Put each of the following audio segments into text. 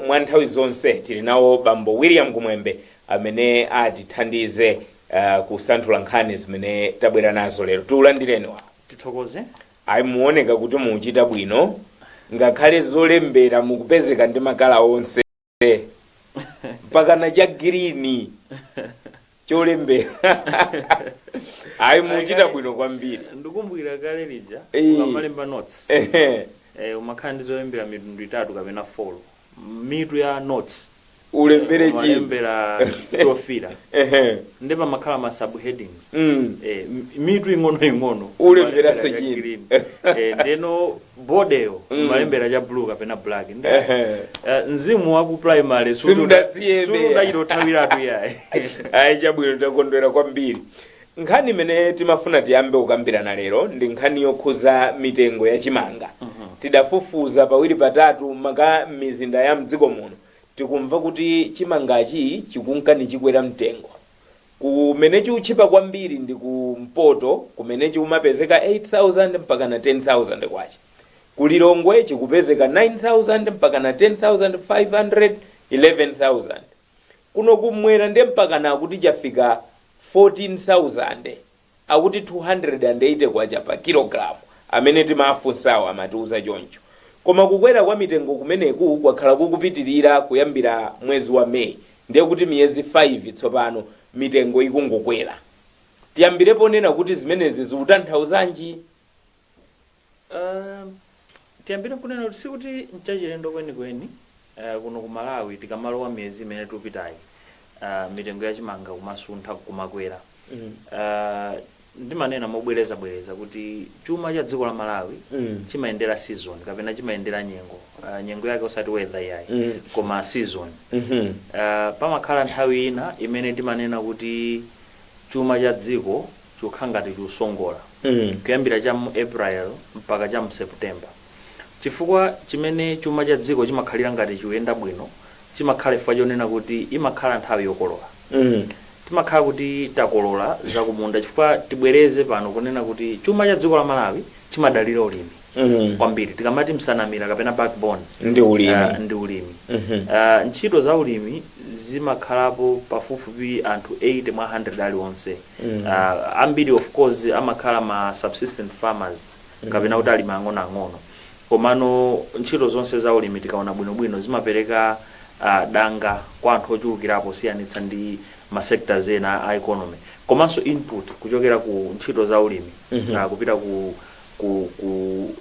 Mwa nthawi zonse tili nawo bambo William Kumwembe amene atithandize kusanthula nkhani zimene tabwera nazo lero. Tiulandireni wawo. Tithokoze. Ayi, muoneka kuti mukuchita bwino, ngakhale zolembera mukupezeka ndi ma colour onse, mpakana cha green cholembera. Ayi, mukuchita bwino kwambiri. Ndikumbukira kale lija ukamalemba notes, umakhala ndi zolembera mitundu itatu kapena 4, mitu ya notes. Ulembere chini. Umalembera chofira, ndi pamakhala ma subheadings, mitu ing'ono ing'ono. Ulemberanso umalembera cha chini. Green. Ndeno bodeyo umalembera cha blue kapena black. Ndi mzimu wa ku primary. Simudasiyebe. Sudachita uthawiratu yayi. Ayi, chabwino, takondwera kwambiri. Nkhani imene timafuna tiyambe kukambirana lero ndi nkhani yokhuza mitengo ya chimanga. Tidafufuza pawiri patatu maka m'mizinda ya mdziko muno, tikumva kuti chimangachi chikunka nichikwera mtengo. Kumene chikutchipa kwambiri ndi kumpoto, kumene chikumapezeka 8000 mpaka na 10,000 kwacha. Kulilongwe chikupezeka 9000 mpaka na 10,500, 11,000. Kuno kumwera ndiye mpaka na akuti chafika 14,000, akuti 280 kwacha pa kilogramu. Amene timafunsawo amatiuza choncho. Koma kukwera kwa mitengo kumeneku kwakhala kukupitirira kuyambira mwezi wa Meyi, ndiye kuti miyezi 5 tsopano mitengo ikungokwera. Tiyambire ponena kuti zimenezi zikutanthauzanji? Tiyambire kunena kuti sikuti nchachilendo kwenikweni kuno ku Malawi tikamalowa miyezi imene tikupitayi, mitengo ya chimanga kumasuntha, kumakwera. Ndimanena mobwerezabwereza kuti chuma cha dziko la Malawi chimayendera season kapena chimayendera nyengo, nyengo yake osati weather yayi, koma season. Pamakhala nthawi ina imene timanena kuti chuma cha dziko chikukhala ngati chikusongola, kuyambira cha mu April mpaka cha mu September, chifukwa chimene chuma cha dziko chimakhalira ngati chikuyenda bwino chimakhala chifukwa chonena kuti imakhala nthawi yokolola. Timakhala kuti takolola zakumunda, chifukwa tibwereze pano kunena kuti chuma cha dziko la Malawi chimadalira ulimi kwambiri. Tikamati msanamira kapena backbone, ndi ulimi. Ndi ulimi. Ntchito za ulimi zimakhalapo pafupifupi anthu 80 mwa 100 aliwonse. Ambiri of course amakhala ma subsistent farmers kapena kuti alimi ang'onoang'ono, komano ntchito zonse za ulimi tikaona bwinobwino zimapereka danga kwa anthu ochulukirapo osiyanitsa ndi ma sectors ena a economy, komanso input kuchokera ku ntchito za ulimi kupita ku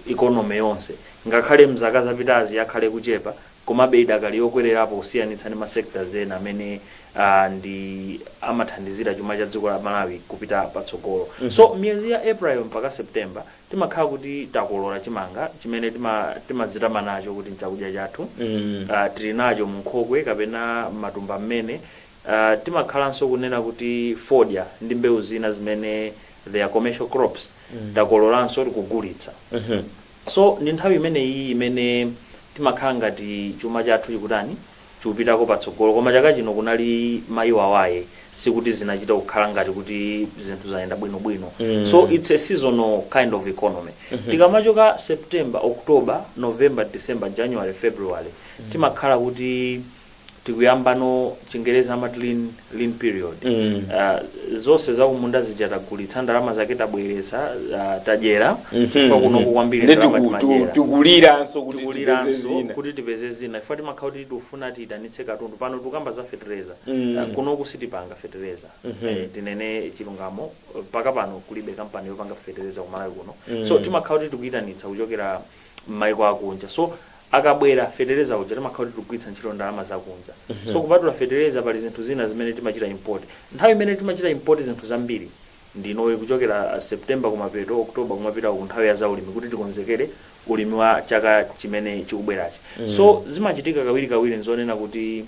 economy yonse, ngakhale mzaka zapitazi yakhale kuchepa, komabe idakali yokwererapo kusiyanitsa ndi ma sectors ena amene ndi amathandizira chuma cha dziko la Malawi kupita patsogolo. So miyezi ya April mpaka September timakhala kuti takolola chimanga chimene timadzitama nacho kuti nchakudya chathu. Tili nacho mu nkhokwe kapena matumba mmene timakhalanso kunena kuti fodya ndi mbewu zina zimene they are commercial crops, takololanso, tikugulitsa. So ndi nthawi imeneyi imene timakhala ngati chuma chathu chikutani, chikupitako patsogolo. Koma chaka chino kunali mayiwawaye, sikuti zinachita kukhala ngati kuti zinthu zayenda bwinobwino. So it's a seasonal kind of economy. Tikamachoka September, October, November, December, January, February, timakhala kuti tikuyambano, Chingerezi amati lean period. Zonse zakumunda zija tagulitsa, ndalama zake tabweretsa, tadyera, chifukwa kunoku kwambiri Ndi ndalama timadyera. Tikuliranso kuti tipeze Tikuliranso zina. Kuti tipeze zina, ifo timakhala kuti tikufuna tiyitanitse katundu. Pano tikukamba za fetereza. Kunoku sitipanga fetereza. Tinene chilungamo, paka pano kulibe kampani yopanga fetereza kumalawi kuno. So timakhala kuti tikuyitanitsa kuchokera m'mayiko akunja. So akabwera fetereza uja, timakhala kuti tikugwiritsa ntchito ndalama zakunja. So kupatula fetereza, pali zinthu zina zimene timachita import. Nthawi imene timachita import zinthu zambiri ndinoyi, kuchokera September kumapeto, October kumapita ku nthawi ya zaulimi, kuti tikonzekere ulimi wa chaka chimene chikubwerachi. So zimachitika kawirikawiri nzonena kuti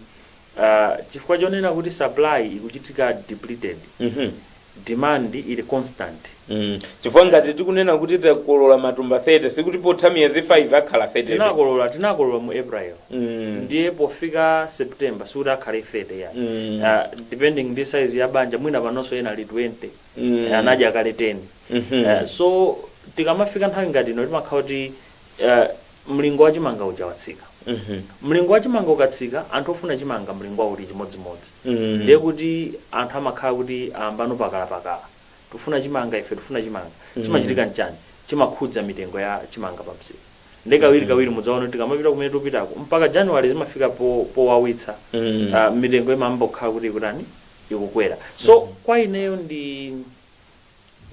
chifukwa chonena kuti supply ikuchitika depleted, demand ili constant. Chifukwa ngati tikunena kuti takolola matumba 30, sikuti potha miyezi 5 akhala 30. Tinakolola mu April. Ndiye pofika September sikuti akhale 30 yani. Depending ndi size ya banja, mwina panonso ena ali 20, anadya kale 10. So tikamafika nthawi ngati ino, timakhala kuti mlingo wa chimanga uja watsika. Mlingo wa chimanga ukatsika, anthu ofuna chimanga mlingo wawo uli chimodzimodzi, ndiye kuti anthu amakhala kuti ayambano pakalapakala, "Tifuna chimanga ife, tifuna chimanga." Chimachitika nchani? Chimakhudza mitengo ya chimanga pamsika. Ndi kawiri kawiri mudzaona kuti tikamapita kumene tupitako mpaka January zimafika powawitsa, mitengo imayamba kukhala kuti ikutani? Ikukwera. So kwa ineyo ndi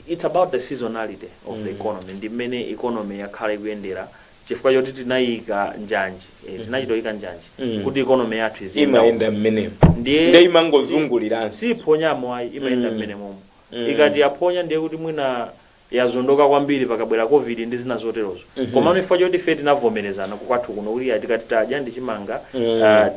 it's about the seasonality of the economy, ndi mmene economy yakhala ikuyendera, chifukwa choti tinayika njanji, tinachitoyika njanji kuti economy yathu iziyenda. Imayenda mmenemo. Ndiye Ndiye imangozunguliranso. Siphonyamo ayi, imayenda mmene momwe. Ikati yaphonya, ndiye kuti mwina yazondoka kwambiri pakabwera COVID ndi zina zoterozo. Komano chifukwa choti ife tinavomerezana kwathu kuno kuti tikati tadya ndi chimanga,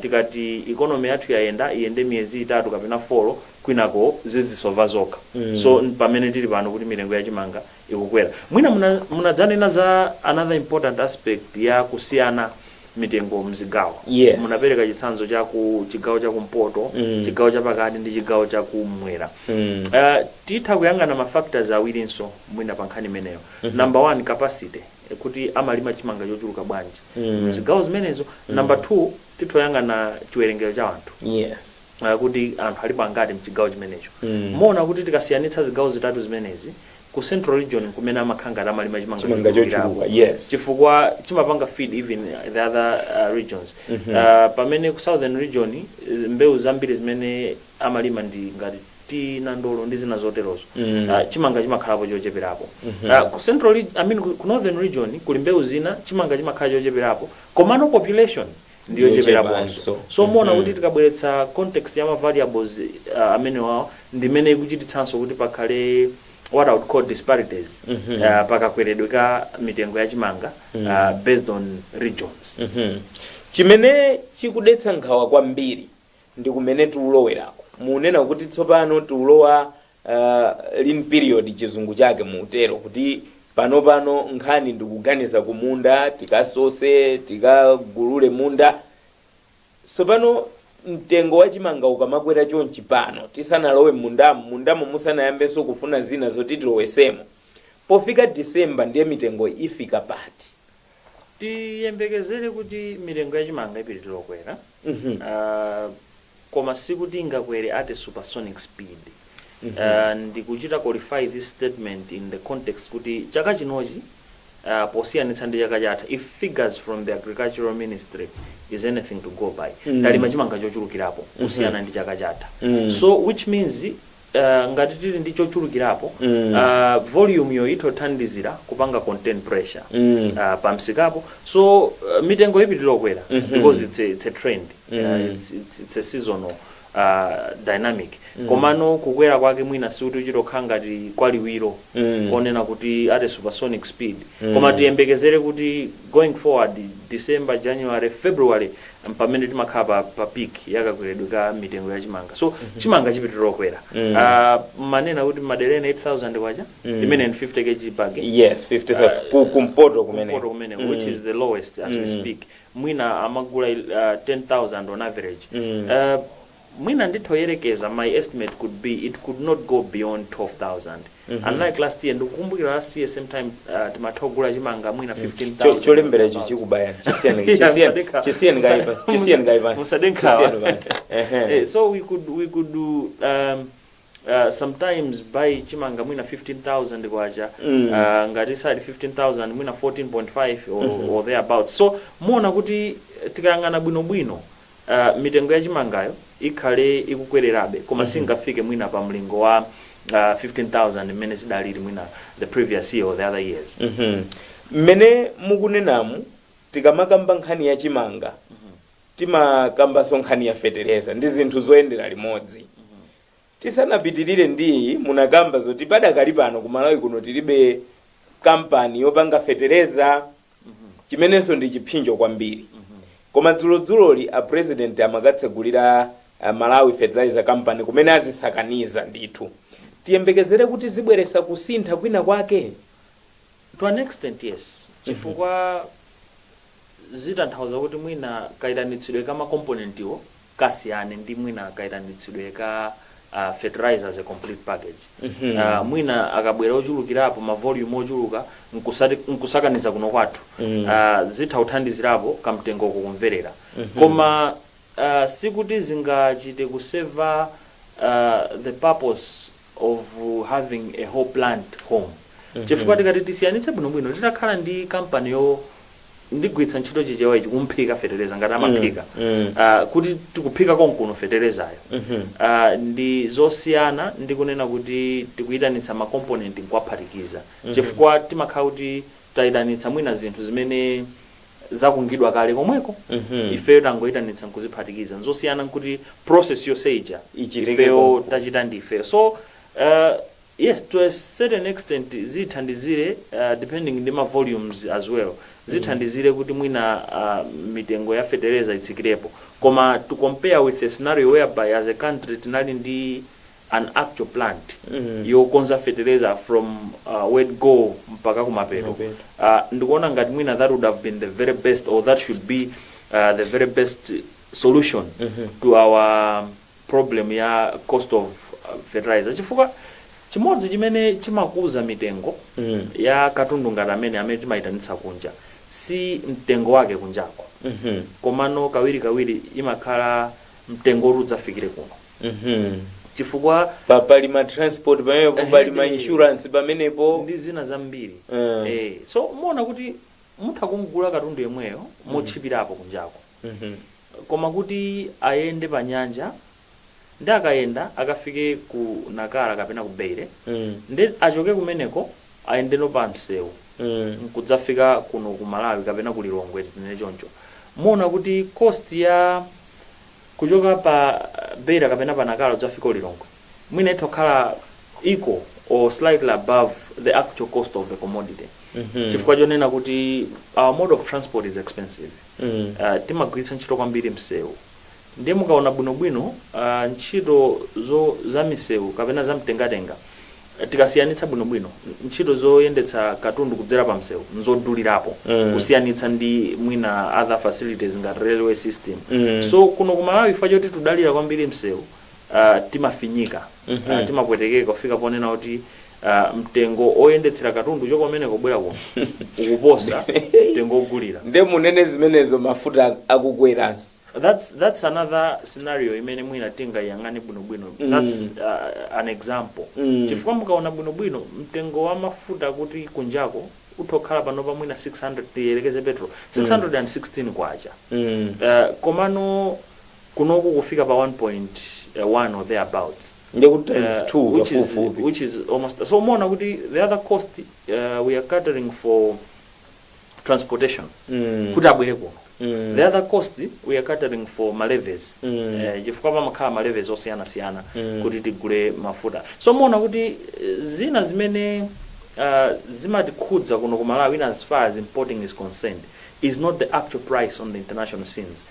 tikati economy yathu yayenda, iyende miyezi 3 kapena 4, kwinako zizisova zokha. So pamene tili pano kuti mitengo ya chimanga ikukwera, mwina munadzanena za another important aspect ya kusiyana mitengo mzigawo. Munapereka chitsanzo cha ku chigawo cha kumpoto, chigawo chapakati ndi chigawo chakumwera. Titha kuyang'ana ma factors awirinso mwina pa nkhani imeneyo. Number one, capacity, kuti amalima chimanga chochuluka bwanji mzigawo zimenezo. Number two, tithoyang'ana chiwerengero cha anthu, kuti anthu alipo angati mchigawo chimenecho. Muona kuti tikasiyanitsa zigawo zitatu zimenezi, ku Central Region kumene amakhala ngati amalima chimanga chimanga chochulukirapo, chochuluka, yes, chifukwa chimapanga feed even the other regions, pamene ku Southern Region, mbewu zambiri zimene amalima ndi ngati tinandolo ndi zina zoterozo, chimanga chimakhalapo chocheperapo. Ku central I mean, ku Northern Region kuli mbewu zina, chimanga chimakhala chocheperapo, komano population ndiyocheperaponso. Yochepanso. So muona kuti tikabweretsa context ya ma variables amene wawo, ndimene ikuchititsanso kuti pakhale what I would call disparities pakakweredwe ka mitengo ya chimanga based on regions. Chimene chikudetsa nkhawa kwambiri ndi kumene tiulowerako. Munena kuti tsopano tiulowa lean period, chizungu chake mutero, kuti pano nkhani ndikuganiza kumunda, tikasose, tikagulule munda. Tsopano mtengo wa chimanga ukamakwera chonchi pano tisanalowe mundamo, mundamo musanayambenso kufuna zina zoti tilowesemo, pofika Disemba ndiye mitengo ifika pati? Tiyembekezere kuti mitengo ya chimanga ipitirira kukwera, koma sikuti ingakwere at a supersonic speed. Ndikuchita qualify this statement in the context kuti chaka chinochi, posiyanitsa ndi chaka chatha, if figures from the Agricultural Ministry is anything to go by, talima chimanga chochulukirapo kusiyana ndi chaka chatha. So which means ngati tili ndi chochulukirapo, volume yo itothandizira kupanga contain pressure pamsikapo. So mitengo ipitirira kukwera because it's a trend, it's a seasonal dynamic, komano kukwera kwake mwina sikuti uchitokhala ngati kwaliwiro konena kuti at a supersonic speed. Koma tiyembekezere kuti going forward, December, January, February, pamene timakhala pa peak yakakweredwe ka mitengo ya chimanga. So chimanga chipitirira kukwera. Manena kuti madera ena 8000 kwacha, imene ndi 50 kg bag. Yes, 55 kumpoto kumene. Kumpoto kumene, which is the lowest as we speak. Mwina amagula 10,000 on average. Mwina ndithoyerekeza, my estimate could be it could not go beyond 12,000, unlike last year. Ndikukumbukira last year same time, timatha kugula chimanga mwina 15,000. Cholembera icho chikubayani, chisiyeni. Yeah, Chisiyeni. Chisiyeni ngaipa, chisiyeni ngaipa. Musadenkawa. Chisiyeni basi. Ehe. So we could do sometimes buy chimanga mwina 15,000 kwacha, ngati sali 15,000, mwina 14.5 or thereabout. So muona kuti tikayang'ana bwinobwino, mitengo ya chimangayo ikhale ikukwererabe, koma singafike mwina pa mlingo wa 15,000 mmene zidalili mwina the previous year or the other years. Mmene mukunenamu, tikamakamba nkhani ya chimanga, timakambanso nkhani ya fetereza, ndi zinthu zoyendera limodzi. Tisanapitirire ndiyi, munakamba zoti padakali pano kumalawi kuno tilibe kampani yopanga fetereza, chimenenso ndi chipsinjo kwambiri. Koma dzulodzuloli a President amakatsegulira Malawi Fertilizer Company kumene azisakaniza ndithu. Tiyembekezere kuti zibweresa kusintha kwina kwake? To an extent, yes, chifukwa zitanthauza kuti mwina kayitanitsidwe ka ma component iwo kasiyane ndi mwina kayitanitsidwe ka fertilizer as a complete package. Mwina akabwera ochulukirapo, ma volume ochuluka, nkusakaniza kuno kwathu, zitha kuthandizirapo kamtengo kukumverera. Koma sikuti zingachite kuserve the purpose of having a whole plant home, chifukwa tikati tisiyanitse bwinobwino, titakhala ndi kampani yo, ndigwiritsa ntchito Chichewa ichi, kumphika fetereza ngati amaphika, kuti tikuphika konkuno feterezayo, ndi zosiyana ndi kunena kuti tikuyitanitsa ma component nkuwaphatikiza, chifukwa timakhala kuti tayitanitsa mwina zinthu zimene zakungidwa kale komweko, ifeyo tangoyitanitsa nkuziphatikiza. Nzosiyana nkuti process yonse ija ichitike ifeyo konko. Tachita ndi ifeyo. So yes, to a certain extent zithandizire, depending ndi ma volumes as well, zithandizire kuti mwina mitengo ya fetereza itsikirepo. Koma to compare with a scenario whereby as a country tinali ndi an actual plant yokonza fertilizer from word go mpaka kumapeto, Kumapeto. Ndikuona ngati mwina that would have been the very best, or that should be the very best solution to our problem ya cost of fertilizer, chifukwa chimodzi chimene chimakuza mitengo ya katundu ngati amene timayitanitsa kunja si mtengo wake kunjako, komano kawirikawiri imakhala mtengo woti udzafikire kuno, chifukwa Pali ma transport pamenepo, pali ma insurance pamenepo. Ndi zina zambiri. So muona kuti mutha kumgula katundu yemweyo motchipirapo kunjako, koma kuti ayende pa nyanja, ndi akayenda akafike ku Nakala kapena ku Beira, ndi achoke kumeneko ayendeno pa msewu nkudzafika kuno ku Malawi kapena ku Lilongwe, tinene choncho, muona kuti cost ya kuchoka pa Beira kapena pa Nakala kudzafika ku Lilongwe mwina itha kukhala equal or slightly above the actual cost of the commodity, chifukwa chonena kuti our mode of transport is expensive. Timagwiritsa ntchito kwambiri msewu. Ndiye mukaona bwinobwino, ntchito za misewu kapena za mtengatenga, tikasiyanitsa bwinobwino, ntchito zoyendetsa katundu kudzera pa msewu nzodulirapo kusiyanitsa ndi mwina other facilities ngati railway system. So kuno ku Malawi, chifukwa choti tudalira kwambiri msewu, timafinyika, timapwetekeka kufika ponena kuti mtengo oyendetsera katundu choka kumene kubwera kuno ukuposa mtengo ogulira. Nde munene zimenezo mafuta akukweranso. That's another scenario imene mwina tingayang'ane bwinobwino. That's an example, chifukwa mukaona bwinobwino mtengo wa mafuta kuti kunjako utokhala panopa mwina 600, tiyelekeze petrol 616 kwacha, komano kunoku kufika pa 1.1 or thereabouts. Ndekuti times 2 which is, pafupifupi. Which is almost. So muona kuti the other cost we are catering for transportation kuti abwere kuno. The other cost we are catering for ma levies, chifukwa pamakhala ma levies osiyanasiyana kuti tigule mafuta. So muona kuti zina zimene zimatikhudza kuno ku Malawi in as far as importing is concerned is not the actual price on the international scenes.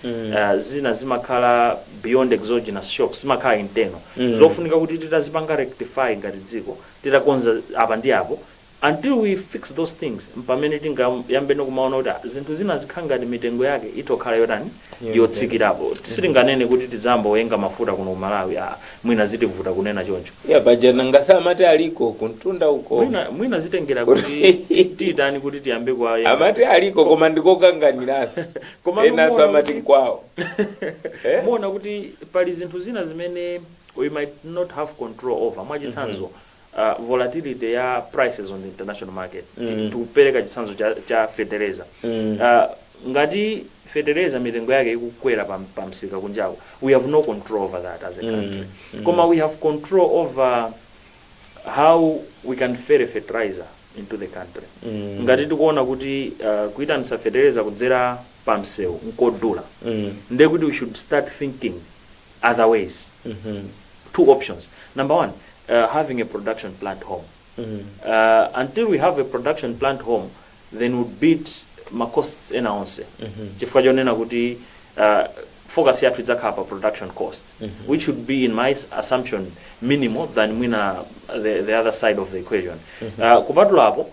Zina zimakhala beyond exogenous shocks, zimakhala internal, zofunika kuti titazipanga rectify ngati dziko, titakonza apa ndi apo. Until we fix those things, mpamene tingayambe kumaona kuti zinthu zina zikhala ngati mitengo yake itokhala yotani, yotsikirapo. Sitinganene kuti tizamba kuyenga mafuta kuno ku Malawi, mwina zitivuta kunena choncho. Ya, paja nangasa amati aliko kuntunda uko. Mwina zitengera kuti tiyitani kuti tiyambe kwa Amati aliko, koma ndikokanganiranso. Koma Enanso muona amati nkwawo. Eh? Muona kuti pali zinthu zina zimene we might not have control over. Mwachitsanzo, volatility ya prices on the international market. Tikupereka chitsanzo cha fertilizer. Ngati fertilizer mitengo yake ikukwera pa msika kunjako, we have no control over that as a country, koma we have control over how we can ferry fertilizer into the country. Ngati tikuona kuti kuyitanitsa fertilizer kudzera pa msewu nkodula, ndiye kuti we should start thinking other ways. Two options: number one, having a production plant home. Until we have a production plant home, then we'll beat ma costs ena onse, chifukwa chonena kuti focus yathu idzakhala pa production costs, which should be, in my assumption, minimal than mwina the other side of the equation. Kupatulapo,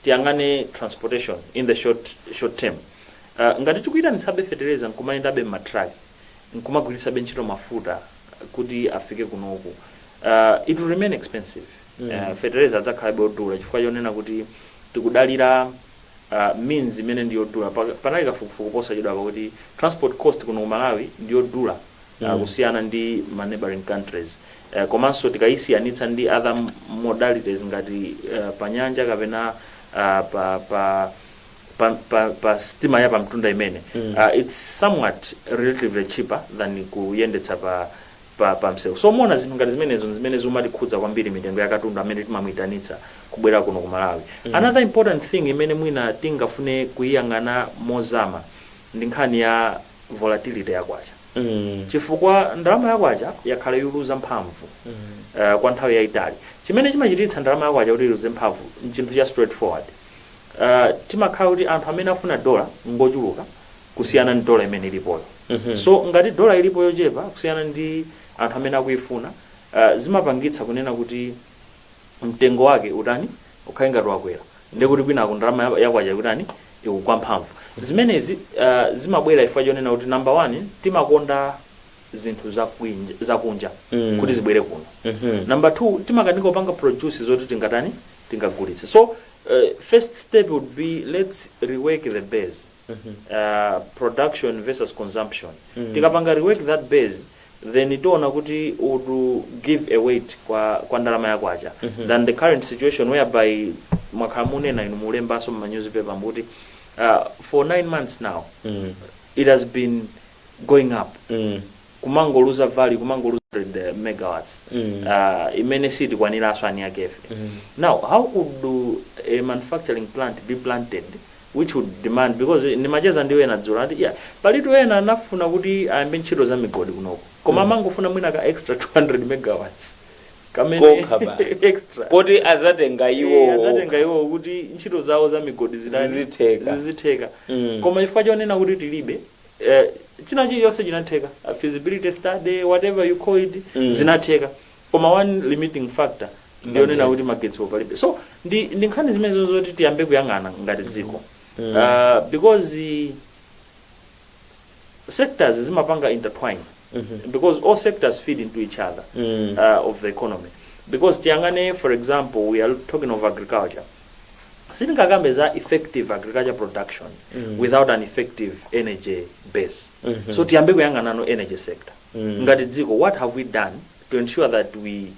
tiyang'ane transportation in the short term. Ngati tikuyitanitsabe fertilizer nkumayendabe m'ma truck, nkumagwiritsabe ntchito mafuta kuti afike kunoku, It will remain expensive. Fertilizer adzakhalabe odula chifukwa chonena kuti tikudalira means imene ndi yodula. Panali kafukufuku posachedwa pakuti transport cost kuno ku Malawi ndi yodula kusiyana ndi ma neighboring countries, komanso tikayisiyanitsa ndi other modalities ngati pa nyanja kapena pa stima ya pamtunda imene it's somewhat relatively cheaper than kuyendetsa pa msewu. So muona zinthu ngati zimenezo zimene zimatikhudza kwambiri mitengo ya katundu amene timamuyitanitsa kubwera kuno ku Malawi. Another important thing imene mwina tingafune kuyiyang'ana mozama ndi nkhani ya volatility ya kwacha, chifukwa ndalama ya kwacha yakhala yoluza mphamvu kwa nthawi yayitali. Chimene chimachititsa ndalama ya kwacha kuti iluze mphamvu nchinthu cha straightforward. Timakhala kuti anthu amene afuna dola ngochuluka kusiyana ndi dola imene ilipoyo. So ngati dola ilipo yochepa kusiyana ndi anthu amene akuyifuna, zimapangitsa kunena kuti mtengo wake utani? Ukhale ngati wakwera, ndekuti kwinako ndalama yakwacha ikutani? Ikugwa mphamvu. Zimenezi zimabwera chifukwa chonena kuti, number one, timakonda zinthu zakunja kuti zibwere kuno. Number two, timakanika kupanga produce zoti tingatani? Tingagulitse. So first step would be, let's rework the base, production versus consumption. Tikapanga rework that base, then tiona kuti would give a weight kwa ndalama yakwacha than the current situation whereby mwakhala munena inu, mulembanso mma newspaper mukuti for 9 months now it has been going up, kumangoluza value, kumangoluza 100 megawatts imene sitikwaniranso ani akefe. Now, how could a manufacturing plant be planted which would demand? Because ndimacheza ndi wena dzulo, ati yeah, palitu ena anafuna kuti ayambe ntchito za migodi kunoko, koma amangofuna mwina ka extra 200 megawatts kamene Kokha ba. extra Koti azatenga iwo. Adzatenga iwo kuti ntchito zawo za migodi zidani? Zizitheka. Zizitheka. Koma chifukwa chonena kuti tilibe china chilichonse chinatheka, a feasibility study, whatever you call it, zinatheka, koma one limiting factor ndiyonena kuti magetsi palibe. So ndi nkhani zimenezo zoti tiyambe kuyang'ana ngati dziko, because sectors zimapanga intertwine, because all sectors feed into each other of the economy. Because tiyang'ane, for example, we are talking of agriculture. Sitingakambe za effective agriculture production without an effective energy base. So tiyambe kuyang'anano energy sector. Ngati dziko, what have we done to ensure that we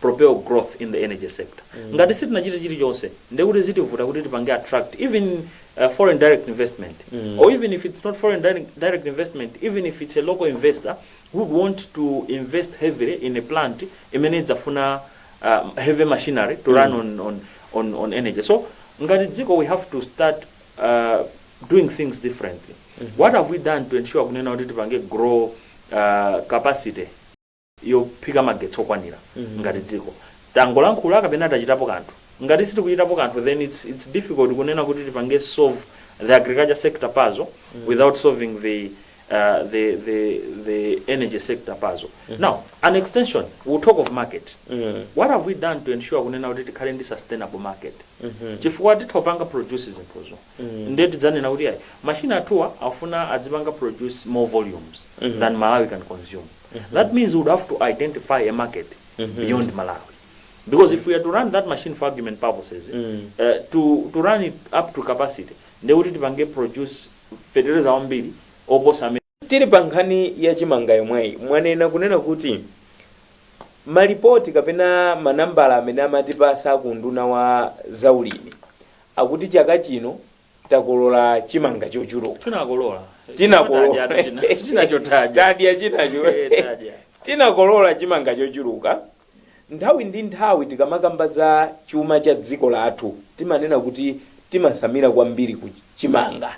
propel growth in the energy sector? Ngati sitinachite chilichonse, ndekuti zitivuta kuti tipange attract even foreign direct investment, or even if it's not foreign direct investment, even if it's a local investor who would want to invest heavily in a plant imene idzafuna heavy machinery to run on energy. So ngati dziko, we have to start doing things differently. What have we done to ensure kunena kuti tipange grow capacity yophika magetsi okwanira ngati dziko? Tangolankhula kapena tachitapo kanthu? Ngati sitikuchitapo kanthu, then it's difficult kunena kuti tipange solve the agriculture sector puzzle without solving the energy sector puzzle. Now, an extension, we'll talk of market. What have we done to ensure kunena kuti tikhale ndi sustainable market? Chifukwa titha kupanga produce zinthuzo, ndiye tidzanena kuti ayi, machine athuwa afuna adzipanga produce more volumes than Malawi can consume. That means we would have to identify a market beyond Malawi, because if we are to run that machine, for argument purposes, to run it up to capacity, ndekuti tipange produce fertilizer wambiri oposa amene Tili pa nkhani ya chimanga yomweyi, mwanena kunena kuti malipoti kapena manambala amene amatipasa ku nduna wa zaulimi akuti chaka chino takolola chimanga chochuluka. Tinakolola. Tinakolola. Chinacho tadya. Tadya chinacho. Tadya. Tinakolola chimanga chochuluka. Nthawi ndi nthawi tikamakamba za chuma cha dziko lathu, timanena kuti timasamira kwambiri ku chimanga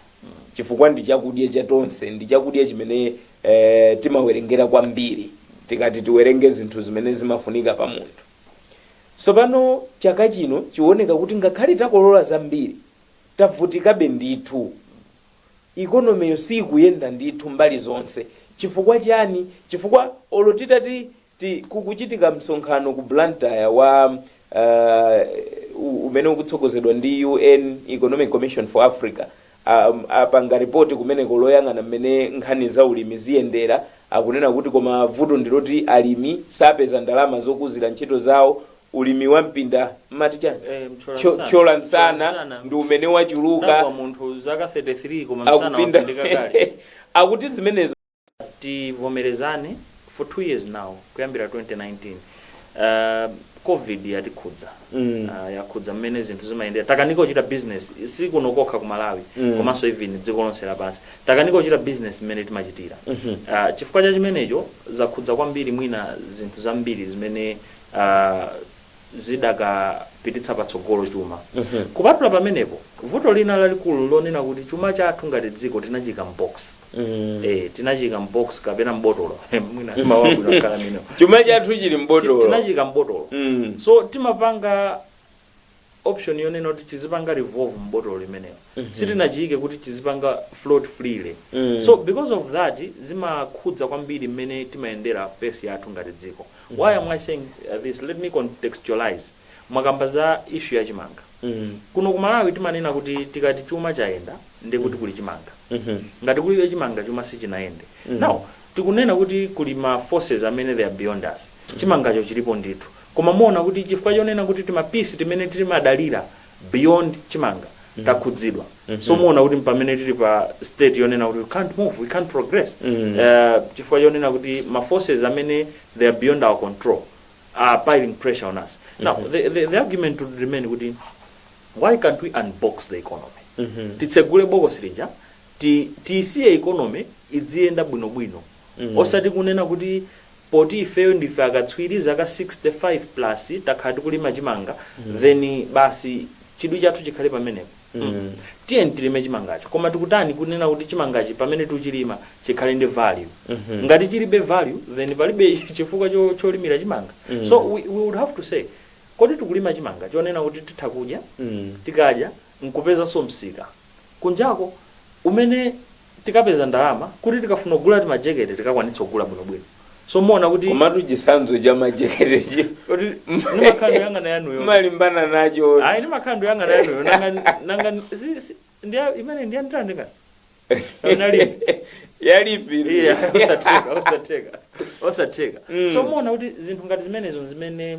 chifukwa ndi chakudya cha tonse, ndi chakudya chimene timawerengera kwambiri tikati tiwerenge zinthu zimene zimafunika pa munthu. Tsopano chaka chino chioneka kuti ngakhale takolola zambiri, tavutikabe ndithu. Economy sikuyenda ndithu mbali zonse. Chifukwa chani? Chifukwa olo titati kukuchitika msonkhano ku Blantyre wa umene ukutsogozedwa ndi UN Economic Commission for Africa, apanga ripoti kumeneko loyang'ana mmene nkhani za ulimi ziyendera. Akunena kuti koma vuto ndiloti alimi sapeza ndalama zokuzira ntchito zawo. Ulimi wa mpinda mmati chani? Mchola msana. Chola msana. Msana. Ndi umene wachuluka. Nagwa munthu zaka 33 koma msana akupinda wapindika kale. Akuti zimenezo. Tivomerezane, for 2 years now, kuyambira 2019, COVID yatikhudza. Yakhudza mmene zinthu zimayendera. Takanika kuchita business, si kuno kokha ku Malawi, komanso even dziko lonse lapansi. Takanika kuchita business mmene timachitira. Chifukwa cha chimenecho zakhudza kwambiri mwina zinthu zambiri zimene zidakapititsa patsogolo chuma. Kupatula pamenepo, vuto lina lalikulu lonena kuti chuma chathu ngati dziko tinachika m'box. Tinachika m'box kapena mbotolo, mwina mawu abwino akhala amenewo. Chuma chathu chili mbotolo. Tinachika mbotolo. So timapanga option yonena kuti tizipanga revolve mbotolo limeneyo. Sitinachiyike kuti tizipanga float freely. So because of that zimakhudza kwambiri mmene timayendera pace yathu ngati dziko. Why am I saying this? Let me contextualize. Mwakamba za issue ya chimanga. Kuno ku Malawi timanena kuti tikati chuma chayenda, ndiye kuti kuli chimanga. Ngati kulibe chimanga, chuma sichinayende. Now tikunena kuti kuli ma forces amene they are beyond us. Chimangacho chilipo ndithu, koma muona kuti chifukwa chonena kuti timapisi timene timadalira beyond chimanga takhudzidwa, so muona kuti pamene tili pa state yonena kuti we can't move, we can't progress, chifukwa chonena kuti ma forces amene they are beyond our control are piling pressure on us. Now the argument would remain kuti why can't we unbox the economy? Titsegule bokosi lija, tisiye economy idziyenda bwinobwino, osati kunena kuti poti ifeyo ndife akatswiri, zaka 65 plus takhala tikulima chimanga, then basi chidwi chathu chikhale pamenepo. Tiye tilime chimangacho, koma tikutani kunena kuti chimangachi pamene tikuchilima chikhale ndi value? Ngati chilibe value, then palibe chifukwa cholimira chimanga. So we would have to say, kodi tikulima chimanga chonena kuti titha kudya, tikadya nkupezanso msika kunjako umene tikapeza ndalama kuti tikafuna kugula timajekete tikakwanitsa kugula bwinobwino? So muona kuti Komatu chitsanzo cha majekete kuti ndimakhala ndiyang'ana yanuyo. Malimbana nacho. Ayi, ndimakhala ndiyang'ana yanuyo. Nanga ndiya imene ndiyanditande ngati nali yalipi. Iya, osatheka, osatheka, osatheka. So muona kuti zinthu ngati zimenezo zimene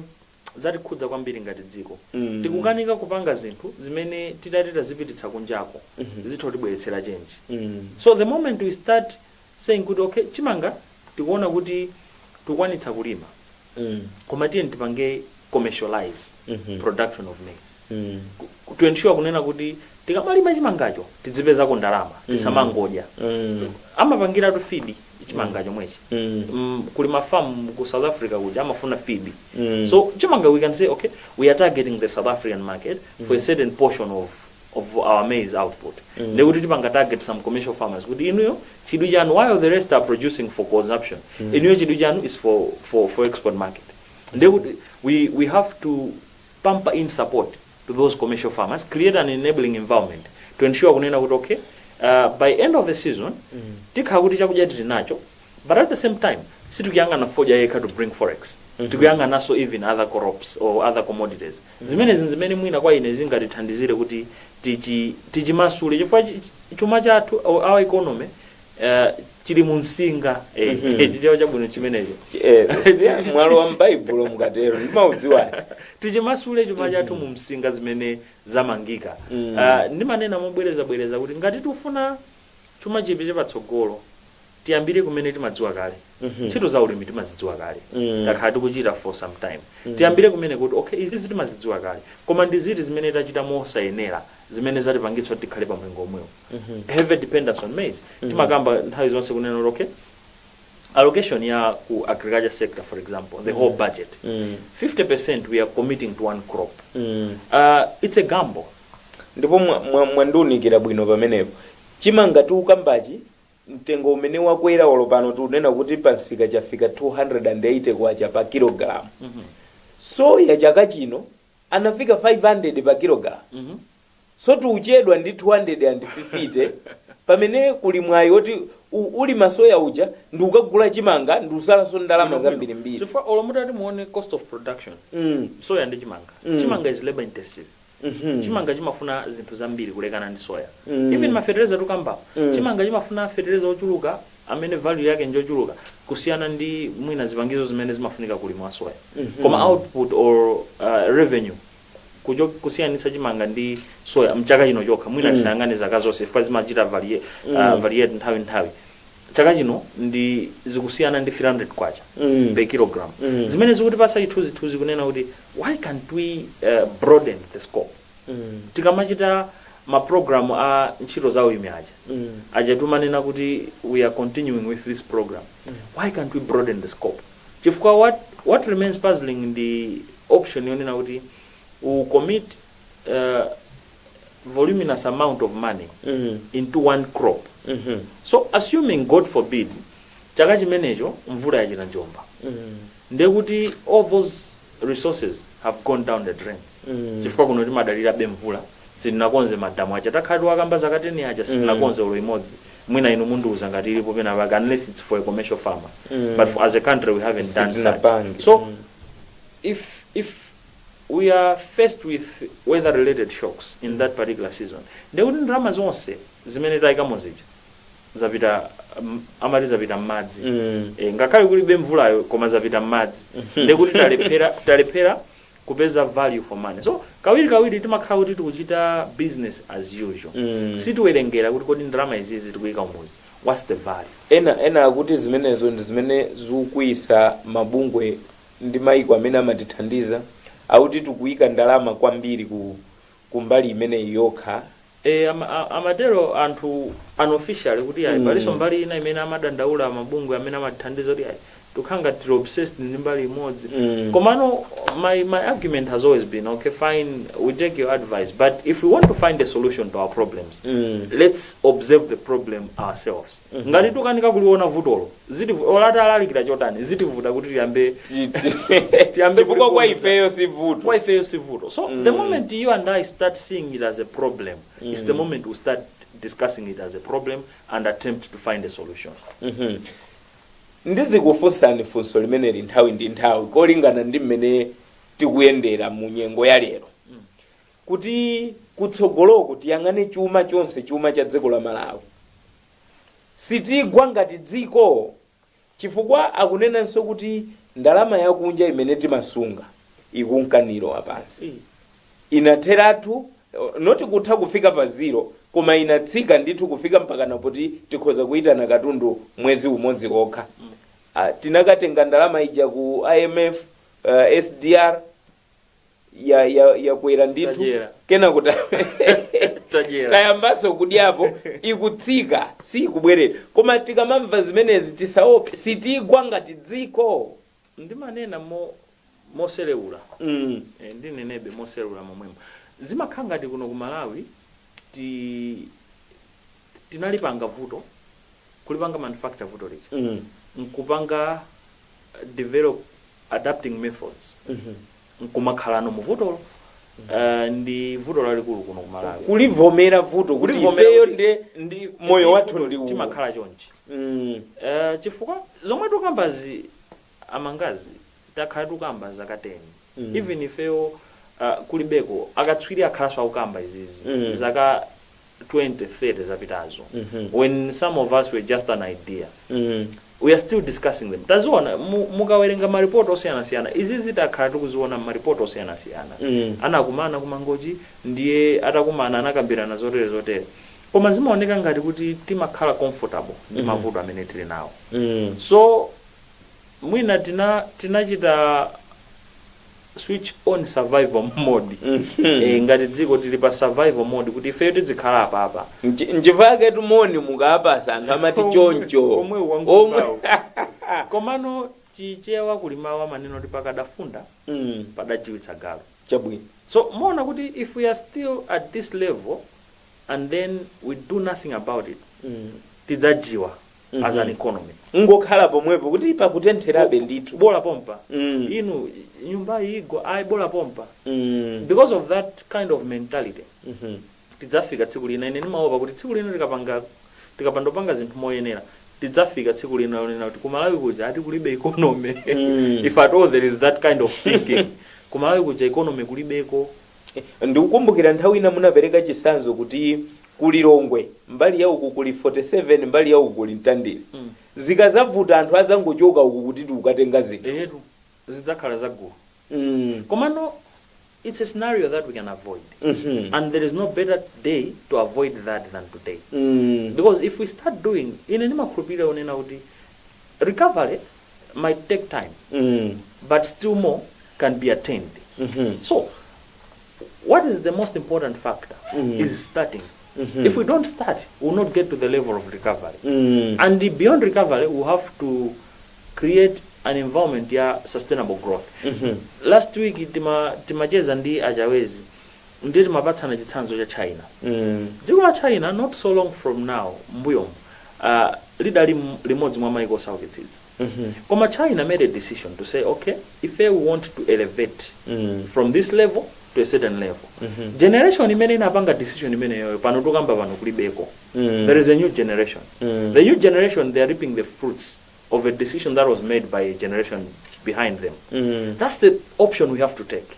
zatikhudza kwambiri ngati dziko. Tikukanika kupanga zinthu zimene tidati tazipititsa kunjako zitha kutibweretsera change. So the moment we start saying kuti okay, chimanga tikuona kuti tikukwanitsa kulima, koma tiye tipange commercialize production of maize to ensure kunena kuti tikamalima chimangacho tidzipezako ndalama, tisamangodya. Amapangiratu feed chimanga chomwechi. Kuli mafamu ku South Africa kuja amafuna feed. So chimanga, we can say, okay, we are targeting the South African market for a certain portion of our maize output. Ndekuti tipanga target some commercial farmers kuti inuyo chidwi chanu, while the rest are producing for consumption, inuyo chidwi chanu is for export market. Ndekuti we have to pump in support to those commercial farmers, create an enabling environment to ensure kunena kuti okay, by end of the season tikhala kuti chakudya tili nacho, but at the same time sitikuyang'ana fodya yekha to bring forex. Tikuyang'ananso even other crops or other commodities. Zimenezi zimene mwina kwa ine zingatithandizire kuti tichimasule, chifukwa chuma chathu, our economy, chili mu msinga. Chichewa chabwino chimenecho. Mwalo wa m'Baibulo mukatero ndimaudziwani. Tichimasule chuma chathu mu msinga zimene zamangika. Ndimanena mobwerezabwereza kuti ngati tikufuna chuma chipite patsogolo, tiyambire kumene timadziwa kale. Ntchito za ulimi timazidziwa kale. Takhala tikuchita for some time. Tiyambire kumene kuti okay, izi timazidziwa kale, koma ndi ziti zimene tachita mosayenera zimene zatipangitsa kuti tikhale pa mlingo omwewo? Heavy dependence on maize. Timakamba nthawi zonse kunena kuti okay, allocation ya ku agriculture sector, for example, the whole budget, 50% we are committing to one crop. It's a gamble. Ndipo mwandiunikira bwino pamenepo. Chimanga tiukambachi, mtengo umene wakwera olo pano tikunena kuti pansika chafika 280 kwacha pa kilogalamu. Soya chaka chino anafika 500 pa kilogalamu. So tiuchedwa ndi 250 pamene kuli mwayi woti ulima soya uja ndi ukagula chimanga ndi usalanso ndalama zambirimbiri. Chifukwa olo mutati muone cost of production, soya ndi chimanga, chimanga is labor intensive. Chimanga chimafuna zinthu zambiri kulekana ndi soya. Even ma fertilizer tukambapo, chimanga chimafuna fertilizer ochuluka. amene value yake njochuluka kusiyana ndi mwina zipangizo zimene zimafunika kulima wa soya. Koma output or revenue kusiyanitsa chimanga ndi soya mchaka chino chokha, mwina tisayang'ane zaka zonse chifukwa zimachita variate nthawi nthawi, chaka chino ndi zikusiyana ndi 300 kwacha per kilogram, zimene zikutipatsa chithunzithunzi kunena kuti why can't we broaden the scope? Tikamachita maprogramu a ntchito za ulimi aja, aja timanena kuti we are continuing with this program, why can't we broaden the scope? Chifukwa what remains puzzling ndi option yonena kuti we commit voluminous amount of money into one crop. So assuming, God forbid, chaka chimenecho mvula yachita njomba, ndekuti all those resources have gone down the drain, chifukwa kuno timadalirabe mvula. Sitinakonze madamu aja takhala tiwakamba zaka 10 aja, sitinakonze olo imodzi. Mwina inu mundiuza ngati ilipo pena pake, unless it's for a commercial farmer, but as a country we haven't done such. Sitinapange. So if we are faced with weather related shocks in that particular season, ndekuti ndalama zonse zimene tayikamo zija zapita, amati zapita m'madzi. Ngakhale kulibe mvulayo, koma zapita m'madzi. Ndekuti talephera kupeza value for money. So kawiri kawiri timakhala kuti tikuchita business as usual. Sitiwerengera kuti kodi ndalama izizi tikuyika umuzi, what's the value? Ena akuti zimenezo ndi zimene zikukwiyitsa mabungwe ndi maiko amene amatithandiza, akuti tikuyika ndalama kwambiri ku mbali imeneyi yokha. E, amatero anthu unofficially kuti ayi, palinso mbali ina imene amadandaula mabungwe amene amatithandiza kuti ayi, tikukhala tili obsessed ndi mbali imodzi. Komano my argument has always been, okay, fine, we take your advice, but if we want to find a solution to our problems, let's observe the problem ourselves. Ngati tukanika kuliona vutolo, ziti olati alalikira chotani, zitivuta kuti tiyambe Chifukwa kwa kulikonza. ifeyo si vuto. Kwa ifeyo si vuto. So the moment you and I start seeing it as a problem is the moment we start discussing it as a problem and attempt to find a solution. Ndizikufunsani funso limeneli nthawi ndi nthawi kolingana ndi mmene tikuyendera mu nyengo ya lero, kuti kutsogoloko tiyang'ane chuma chonse, chuma cha dziko la Malawi, sitigwa ngati dziko? Chifukwa akunenanso kuti ndalama yakunja imene timasunga ikunkaniro apansi, inatheratu, not kutha kufika pa zero, koma inatsika ndithu kufika mpakana poti tikhoza kuyitana katundu mwezi umodzi okha. Tinakatenga ndalama ija ku IMF, SDR yakwera ndithu. Tadyera. Kena kuti Tadyera. Tayambanso kudyapo, ikutsika, sikubwerera. Koma tikamamva zimenezi tisaope, sitigwa ngati dziko? Ndimanena moselewula. Ndinenebe moselewula momwemo, zimakhala ngati kuno ku Malawi tinalipanga vuto, kulipanga manufacture vuto lija, nkupanga develop adapting methods, nkumakhalano mu vutolo. Ndi vuto lalikulu kuno ku Malawi. Kulivomera vuto kuti Kulivomera ifeyo kuti ndi moyo wathu vuto ndi uwu. Timakhala chonchi. Chifukwa zomwe tukambazi, amangazi, takhala tukamba zaka 10. Even ifeyo kulibeko akatswiri akhalanso akukamba izizi zaka 20, 30 zapitazo, when some of us were just an idea. We are still discussing them. Taziona mukawerenga maripoti osiyanasiyana, izizi takhala tikuziona mmaripoti osiyanasiyana. Anakumana kumangochi, ndiye atakumana anakambirana zotere zotere, koma zimaoneka ngati kuti timakhala comfortable ndi mavuto amene tili nawo. So mwina tinachita switch on survival mode. Ngati dziko tili pa survival mode, kuti ifeyo tizikhala apapa. Nchifukwa tumoni mukapasa anthu amati choncho. Omwe wangubawo. Komano Chichewa kuli mawu amanena kuti pakadafunda padajiwitsa galu. So muona kuti if we are still at this level and then we do nothing about it, tidzajiwa as an economy. Ngokhala pomwepo kuti pakutentherabe ndithu. Bola pompa. Inu nyumba igwa, ayi, bola pompa. Because of that kind of mentality, tidzafika tsiku lina, ine ndimaopa kuti tsiku lina tikapandopanga zinthu moyenera, tidzafika tsiku lina lonena kuti kumalawi kuja ati kulibe economy. If at all there is that kind of thinking, kumalawi kuja economy kulibeko. Ndikukumbukira nthawi ina munapereka chitsanzo kuti Ku Lilongwe mbali ya uku kuli 47, mbali ya uku kuli Mtandire. Zikazavuta, anthu azangochoka uku kuti tikukatenga zinthu. Ehetu, zidzakhala zagulu. Komano it's a scenario that we can avoid, and there is no better day to avoid that than today, because if we start doing, ine ndimakhulupirira unena kuti recovery might take time, but still more can be attained. So what is the most important factor is starting. If we don't start, we'll not get to the level of recovery, and beyond recovery, we'll have to create an environment ya sustainable growth. Last week timacheza ndi achawezi, ndiye timapatsana chitsanzo cha China. Dziko la China, not so long from now, mbuyomu, lidali limodzi mwa maiko osaukitsitsa. Koma China made a decision to say, "Okay, if we want to elevate from this level to a certain level." Generation imene inapanga decision imeneyoyo, pano tukamba pano kulibeko. There is a new generation. The new generation, they are reaping the fruits of a decision that was made by a generation behind them. That's the option we have to take.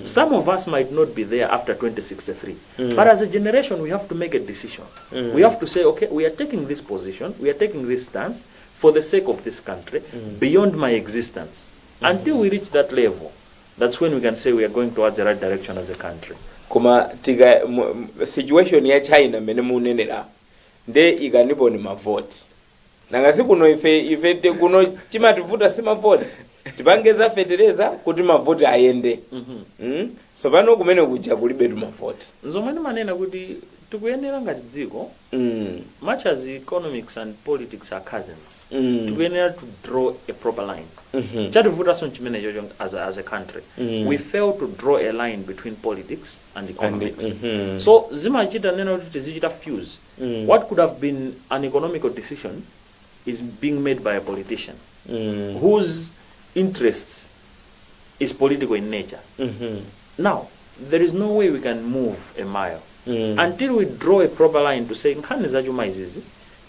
Some of us might not be there after 2063, but as a generation we have to make a decision. We have to say, "Okay, we are taking this position, we are taking this stance for the sake of this country beyond my existence." Until we reach that level, that's when we can say we are going towards the right direction as a country. Koma tika situation ya China mmene munenera, nde ikanipo ni mavoti. Nanga si kuno ife kuno chimativuta si mavoti? Tipange za fetereza kuti mavoti ayende. So pano kumene kuja kulibetu mavoti. Nzomwe ndimanena kuti tikuyenera ngati dziko, much as economics and politics are cousins, tikuyenera to draw a proper line. Chativutanso chimenecho as a country. We fail to draw a line between politics and economics. So zimachita nena kuti tizichita fuse. What could have been an economical decision is being made by a politician whose interests is political in nature. Now there is no way we can move a mile until we draw a proper line to say, nkhani zachuma izizi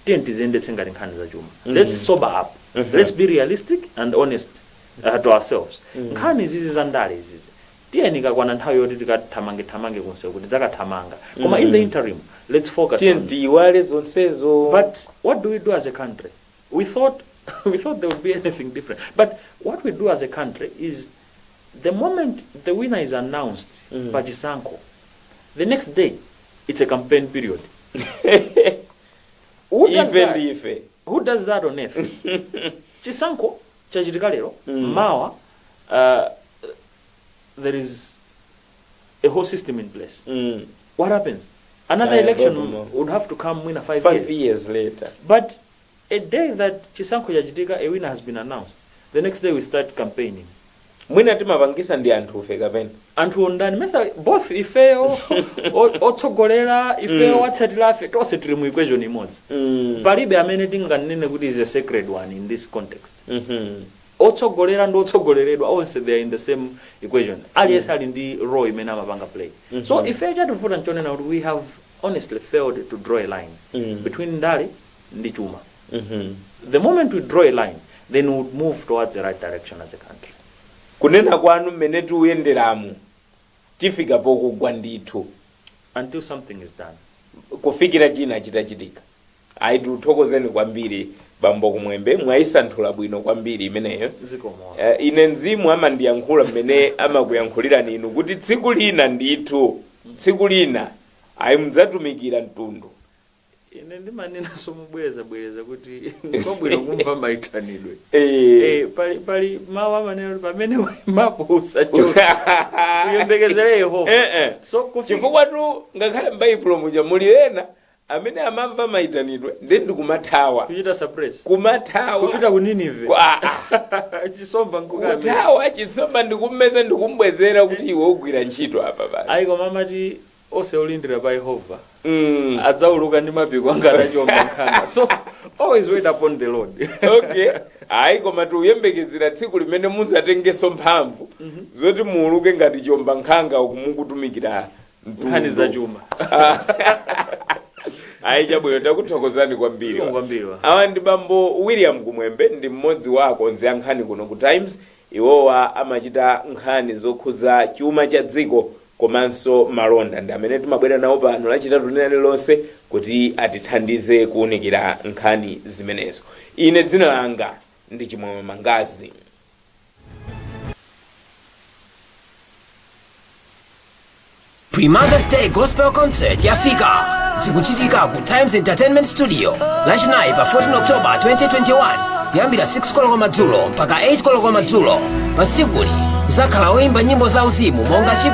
tiye tiziyendetse ngati nkhani zachuma. Let's sober up. Let's be realistic and honest to ourselves. Nkhani izizi za ndale izizi, tiyeni ikakwana nthawi yoti tikathamange thamange kunsewu kuti tidzakathamanga, koma in the interim let's focus Tiye on tiyiwale zonsezo. But what do we do as a country? We thought there would be anything different. But what we do as a country is, the moment the winner is announced pachisankho, the next day it's a campaign period. Who does Ife that? Ndi ife. Who does that on earth? Chisankho chachitika lero, mawa there is a whole system in place. What happens? Another Aya, election Baba. would have to come in 5 5 years. Years later. But a day that chisankho chachitika, a winner has been announced, the next day we start campaigning. Mwina timapangisa ndi anthufe kapena? Anthu ondani? Mesa both ifeyo otsogolera, ifeyo watsatira afe, tonse tili mu equation imodzi. Palibe amene tinganene kuti is a sacred one in this context. Otsogolera ndi otsogoleredwa onse, they are in the same equation. Aliyense ali ndi role imene amapanga play. So ifeyo chativuta nchonena kuti we have honestly failed to draw a line between ndale ndi chuma. The moment we draw a line, then we would move towards the right direction as a country. Kunena kwanu, mmene tikuyenderamu tifika pokugwa ndithu. Until something is done. Kufikira china chitachitika. Ayi, tikuthokozeni kwambiri, bambo Kumwembe, mwayisanthula bwino kwambiri imeneyo. Zikomo. Ine mzimu amandiyankhula mmene amakuyankhulirani inu kuti tsiku lina ndithu, tsiku lina, ayi, mudzatumikira mtundu. Ine ndimanenanso mubwereza bwereza kuti nkwabwino kumva mayitanidwe. Pali mawu amanena kuti pamene wayimapo usachoke, uyembekezere Yehova. So Chifukwa tu ngakhale m'Baibulo muja muli ena amene amamva mayitanidwe ndi ndikumathawa. Kuchita suppress. Kumathawa. Kupita ku Ninive. Ah, ah. Chisomba nkukamira. Kuthawa, chisomba ndikummeza ndikumbwezera kuti iwe ugwira ntchito apa basi. Ayi, koma amati onse olindira pa Yehova adzauluka ndi mapiko anga anachiwombankhanga. So always wait upon the Lord. Okay, ayi, koma tikuyembekezera tsiku limene muzatengenso mphamvu zoti muuluke ngati chiwombankhanga uku mukutumikira mtundu. Nkhani zachuma. Ayi, chabwino, takuthokozani kwambiri. Zikomo kwambiri wa. Awa ndi bambo William Kumwembe, ndi mmodzi wa akonzi a nkhani kuno ku Times. Iwowa amachita nkhani zokhuza chuma cha dziko. Komanso Malonda ndi amene timabwera nawo pano Lachitatu lililonse kuti atithandize kuwunikira nkhani zimenezo. Ine dzina langa ndi Chimwemwe Mangazi. Pre-Mother's Day Gospel Concert yafika. Zikuchitika ku Times Entertainment Studio Lachinayi pa 14 October 2021, kuyambira 6 koloko madzulo mpaka 8 koloko madzulo. Pa tsikuli kuzakhala oyimba nyimbo zauzimu monga Chigo